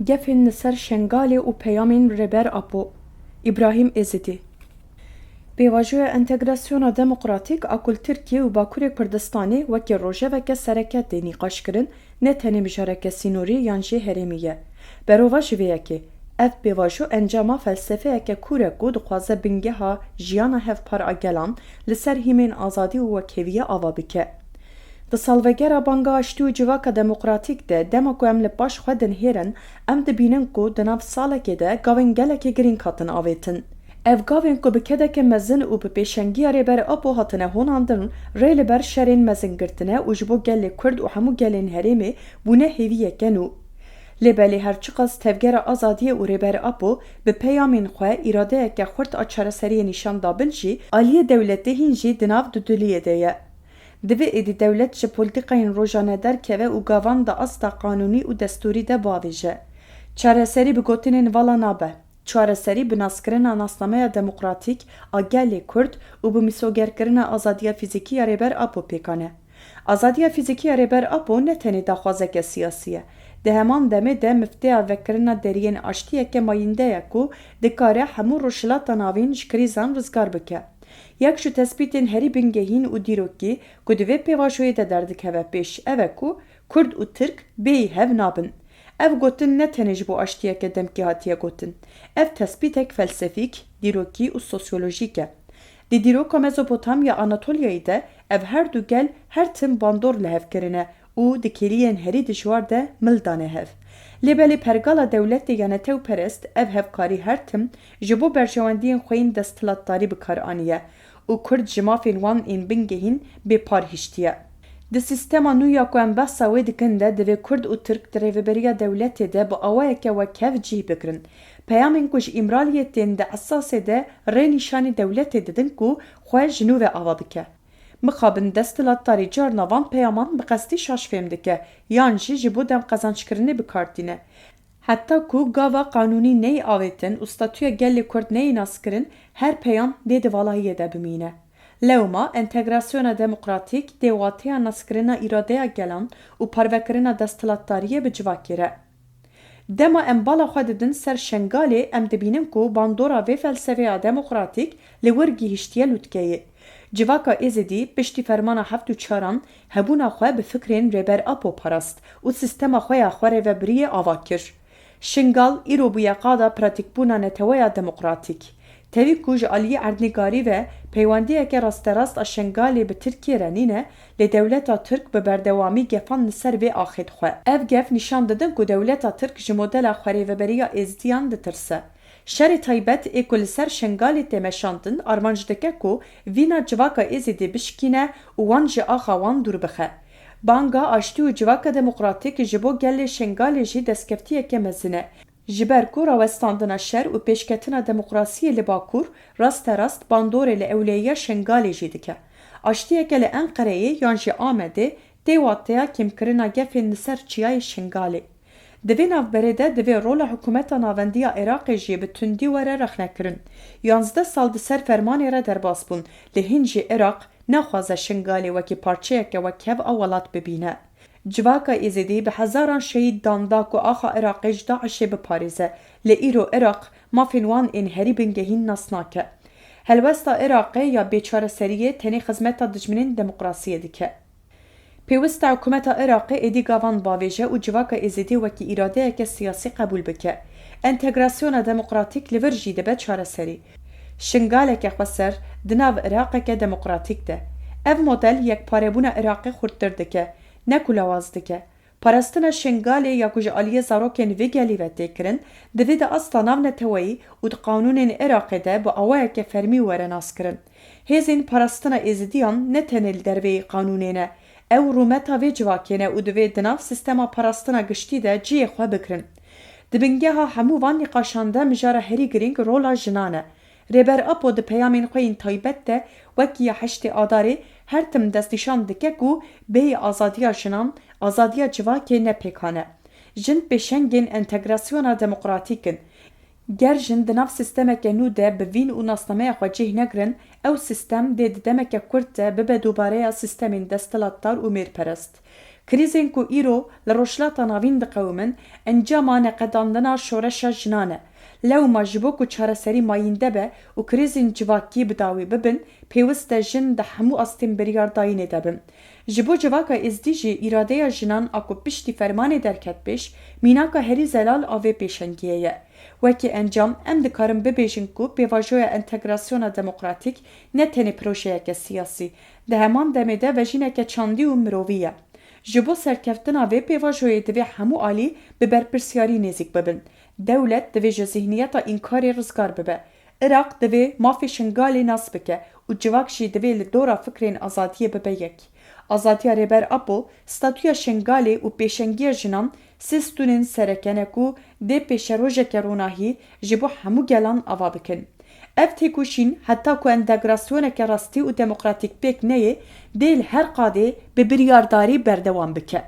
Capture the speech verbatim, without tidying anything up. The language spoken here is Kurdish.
Gefên li ser Şengalê û peyamên Rêber Apo. Îbrahîm Êzidî. Pêvajoya entegrasyona demokratîk a ku li Tirkiye û Bakurê Kurdistanê wekî rojeveke sereke tê nîqaşkirin, ne tenê mijareke sînorî yan jî herêmî ye. Berova ji vê yekê, ev pêvajo encama felsefeyeke kûr e ku dixwaze bingeha jiyana hevpar a gelan li ser hîmên azadî û wekheviyê ava bike. Di salvegera banga aştî û civaka demokratîk de, dema ku em li paş xwe dinihêrin, em dibînin ku di nav salekê de gavên gelekî girîng hatin avêtin. Ev gavên ku bi kedeke mezin û bi pêşengiya Rêber Apo hatine honandin, rê li ber şerên mezin girtine û ji bo gelê Kurd û hemû gelên herêmê bûne hêviyeke nû. Lê belê her çiqas Tevgera Azadiyê û Rêber Apo bi peyamên xwe îradeyeke xurt a çareseriyê nîşan dabin jî, aliyê dewletê hîn jî di nav dudiliyê de ye. Divê êdî dewlet ji polîtîkayên rojane derkeve û gavan di asta qanûnî û destûrî de bavêje. Çareserî bi gotinên vala nabe. Çareserî bi naskirina nasnameya demokratîk a gelê Kurd û bi misogerkirina azadiya fîzîkî ya Rêber Apo pêkan e. Azadiya fîzîkî ya Rêber Apo ne tenê daxwazeke siyasî ye. Di heman demê de mifteya vekirina deriyên aştiyeke mayînde ye ku dikare hemû Rojhilata Navîn ji krîzan rizgar bike. Yek ji tespîtên herî bingehîn û dîrokî ku di vê pêvajoyê de derdikeve pêş ev e ku Kurd û Tirk bêyî hev nabin. Ev gotin ne tenê ji bo aştiyeke demkî hatiye gotin. Ev tespîtek felsefîk, dîrokî û sosyolojîk e. Di dîroka Mezopotamya Anatolyayê de ev her du gel her tim bandor li hev kirine û di kêliyên herî dijwar de mil dane hev. Lê belê pergala dewletê ya netewperest ev hevkarî her tim ji bo berjewendiyên xwe yên desthilatdarî bi kar aniye û Kurd ji mafên wan ên bingehîn bêpar hiştiye. Di sîstema nû ya ku em behsa wê dikin de divê Kurd û Tirk di rêveberiya dewletê de bi awayeke wekhev cih bigirin. Peyamên ku ji Îmraliyê tên di esasê de rê nîşanî dewletê didin ku xwe ji nû ve ava bike. Mixabin desthilatdarî carna van peyaman bi qestî şaş fêm dike yan jî ji bo demqezançkirinê bi kar tîne. Heta ku gava qanûnî neyê avêtin û statûya gelê Kurd neyê naskirin, her peyam dê di valahiyê de bimîne. Lewma entegrasyona demokratîk dê wateya naskirina îradeya gelan û parvekirina desthilatdariyê bi civakê re. Dema em bala xwe didin ser Şengalê, em dibînin ku bandora vê felsefeya demokratîk li wir gihiştiye lûtkeyê. Civaka Êzidî piştî fermana heft û çaran hebûna xwe bi fikrên Rêber Apo parast û sîstema xwe ya xwerêvebiriyê ava kir. Şingal îro bûye qada pratîkbûna neteweya demokratîk. Tevî ku ji aliyê erdnîgarî ve peywendiyeke rasterast a Şengalê bi Tirkiyê re nîne, lê dewleta Tirk bi berdewamî gefan li ser vê axê dixwe. Ev gef nîşan didin ku dewleta Tirk ji modela xwerêveberiya Êzidiyan ditirse. Şerê taybet ê ku li ser Şengalê tê meşandin armanc dike ku vîna civaka Êzidî bişikîne û wan ji axa wan dûr bixe. Banga aştî û civaka demokratîk ji bo gelê Şengalê jî destkeftiyeke mezin e. Ji ber ku rawestandina şer û pêşketina demokrasiyê li Bakur rasterast bandorê li ewleyiya Şengalê jî dike. Aştiyeke li Enqereyê yan jî Amedê tê wateya kêmkirina gefên li ser çiyayê Şengalê. Di vê navberê de divê rola hikûmeta navendî ya Iraqê jî bi tundî were rexnekirin. Yanzdeh sal di ser fermanê re derbas bûn, lê hîn jî Iraq naxwaze Şingalê wekî parçeyeke wekhev a welat bibîne. Civaka Êzidî bi hezaran şehîd dan da ku axa Iraqê ji DAIŞê biparêze, lê îro Iraq mafên wan ên herî bingehîn nas nake. Helwesta Iraqê ya bêçareseriyê tenê xizmeta dijminên demokrasiyê dike. Pêwist e hikûmeta Iraqê êdî gavan bavêje û civaka Êzidî wekî îradeyeke siyasî qebûl bike. Entegrasyona demokratîk li vir jî dibe çareserî. Şingaleke xweser di nav Iraqeke demokratîk de. Ev model yekparebûna Iraqê xurttir dike, ne ku lawaz dike. Parastina Şingalê ya ku ji aliyê zarokên vê gelî ve tê kirin, divê di asta navneteweyî û di qanûnên Iraqê de bi awayeke fermî were naskirin. Hêzên parastina Êzidiyan ne tenê li derveyî qanûnê ne. Ew rûmeta vê civakê ne û divê di nav sîstema parastina giştî de cihê xwe bigirin. Di bingeha hemû van nîqaşan de mijara herî girîng rola jinan e. Rêber Apo di peyamên xwe yên taybet de wekî ya heştê Adarê her tim destnîşan dike ku bêyî azadiya jinan, azadiya civakê ne pêkan e. Jin pêşengên entegrasyona demokratîk in. Ger jin di nav sîstemeke nû de bi vîn û nasnameya xwe cih negirin, ew sîstem dê di demeke kurt de bibe dûbareya sîstemên desthilatdar û mêrperest. Krîzên ku îro li Rojhilata Navîn diqewimin, encama neqedandina şoreşa jinan e. Lewma ji bo ku çareserî mayînde be û krîzên civakî bi dawî bibin, pêwist e jin di hemû astên biryardayînê de bin. Ji bo civaka êzdî jî îradeya jinan a ku piştî fermanê derket pêş, mînaka herî zelal a vê pêşengiyê ye. Wekî encam, em dikarin bibêjin ku pêvajoya entegrasyona demokratîk ne tenê projeyeke siyasî, di heman demê de vejîneke çandî û mirovî ye. Ji bo serkeftina vê pêvajoyê divê hemû alî bi berpirsiyarî nêzîk bibin. Dewlet divê ji zihniyeta înkarê rizgar bibe. Iraq divê mafê Şingalê nas bike û civak jî divê li dora fikrên azadiyê bibe yek. Azadiya Rêber Apo, statûya Şingalê û pêşengiya jinan sê stûnên sereke ne ku dê pêşerojeke ronahî ji bo hemû gelan ava bikin. Ev têkoşîn heta ku entegrasyoneke rastî û demokratîk pêk neyê, dê li her qadê bi biryardarî berdewam bike.